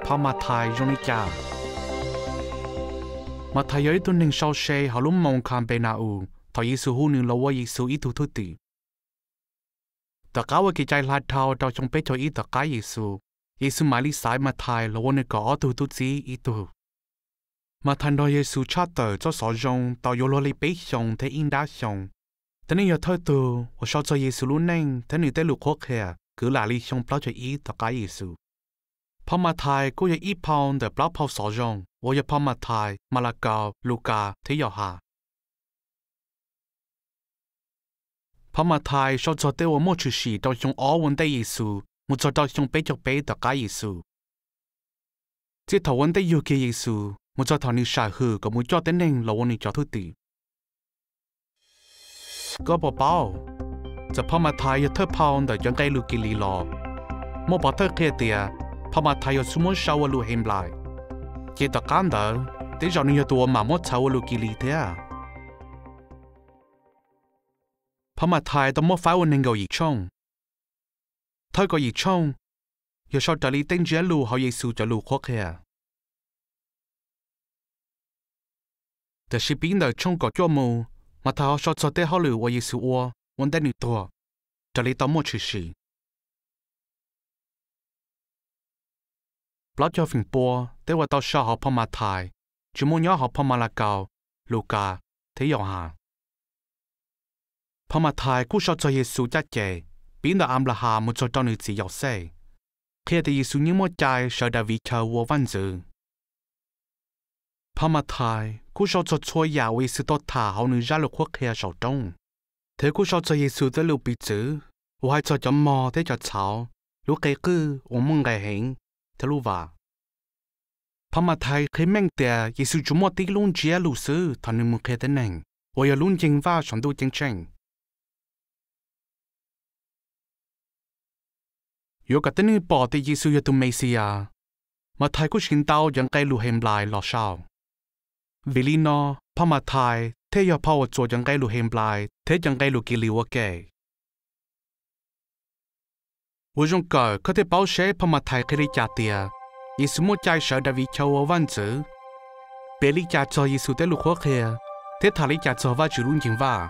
Phau Mathais zoo li cas? Mathais yog ib tug neeg sau se hauv lub moos Khanpena-us thaum Yexus hu nws los ua Yexus ib tug thwj tim. Tom qab ua Kev cai Hla Dhau rau xyoo peb caug ib tom qab Yexus, Yexus mam li xaiv Mathais los ua nws kaum ob tug tub txib ib tug. Mathais nrog Yexus tshaj tawm txoj xov zoo tau yuav luag li peb xyoos thiab ib nrab xyoo. Tus neeg yog thawj tug uas sau txog Yexus lub neej thiab nws tej lus qhuab qhia kwv lam li xyoo plaub caug ib tom qab Yexus. Phau Mathais kuj yog ib phau ntawm plaub phau xov zoo uas yog Phau Mathais, Malakaus, Lukas thiab Yauhas. Phau Mathais sau txog tej uas muaj tshwm sim rau xyoo ob ua ntej Yexus mus txog rau xyoo peb caug peb tom qab Yexus, txij thaum ua ntej yug kiag Yexus mus txog thaum nws sam hwm kom mus coj tib neeg los ua nws cov thwj tim. Koj puas paub, txawm Phau Mathais yog thawj phau ntawm cov nqe lus Kilis los, muaj pov thawj qhia tias Phau Mathais yog xub muab sau ua lus Henplais, ces tom qab ntawd tej zaum nws yog tus uas mam muab txhawv ua lus Kilis thiab. Phau Mathais tau muab faib ua nees nkaum yim tshooj. Thawj kaum yim tshooj yog sau raws li tej ntsiab lus hauv Yexus cov lus qhuab qhia. Tiam sis pib ntawm tshooj kaum cuaj mus, Mathais ho sau txog tej hauj lwm uas Yexus ua ua ntej nws tuag, raws li tau muaj tshwm sim. Plaub caug feem pua tej uas tau sau hauv Phau Mathais tsis muaj nyob hauv Phau Malakaus, Lukas thiab Yauhas. Phau Mathais kuj sau txog Yexus caj ces pib ntawm Anplahas mus txog rau nws txiv Yauxej, qhia tias Yexus yeej muaj cai sawv Daviv chaw ua vaj ntxwv. Phau Mathais kuj sau txog txhua yam uas Yexus tau tham hauv nws zaj lus qhuab qhia saum roob, thiab kuj sau txog Yexus tej lus piv txwv uas hais txog cov mog thiab cov txhauv, lub qe qwj uas muaj nqis heev, thiab lub vas. Phau Mathais qhia meej tias Yexus tsuas muaj tib lub ntsiab lus xwb thaum nws mus qhia tib neeg, uas yog lub nceeg vaj saum ntuj ceeb tsheej. Yuav kom tib neeg pom tias Yexus yog tus Mexiyas, Mathais kuj siv ntau cov nqe lus Henplais los sau. Vim li no, Phau Mathais thiaj yog phau uas txuas cov nqe lus Henplais thiab cov nqe lus Kilis ua ke. Ua zoo kawm koj thiaj paub seb Phau Mathais qhia li cas tias Yexus muaj cai sawv Daviv chaw ua vaj ntxwv, piav li cas txog Yexus tej lus qhuab qhia, thiab tham li cas txog Vajtswv lub nceeg vaj.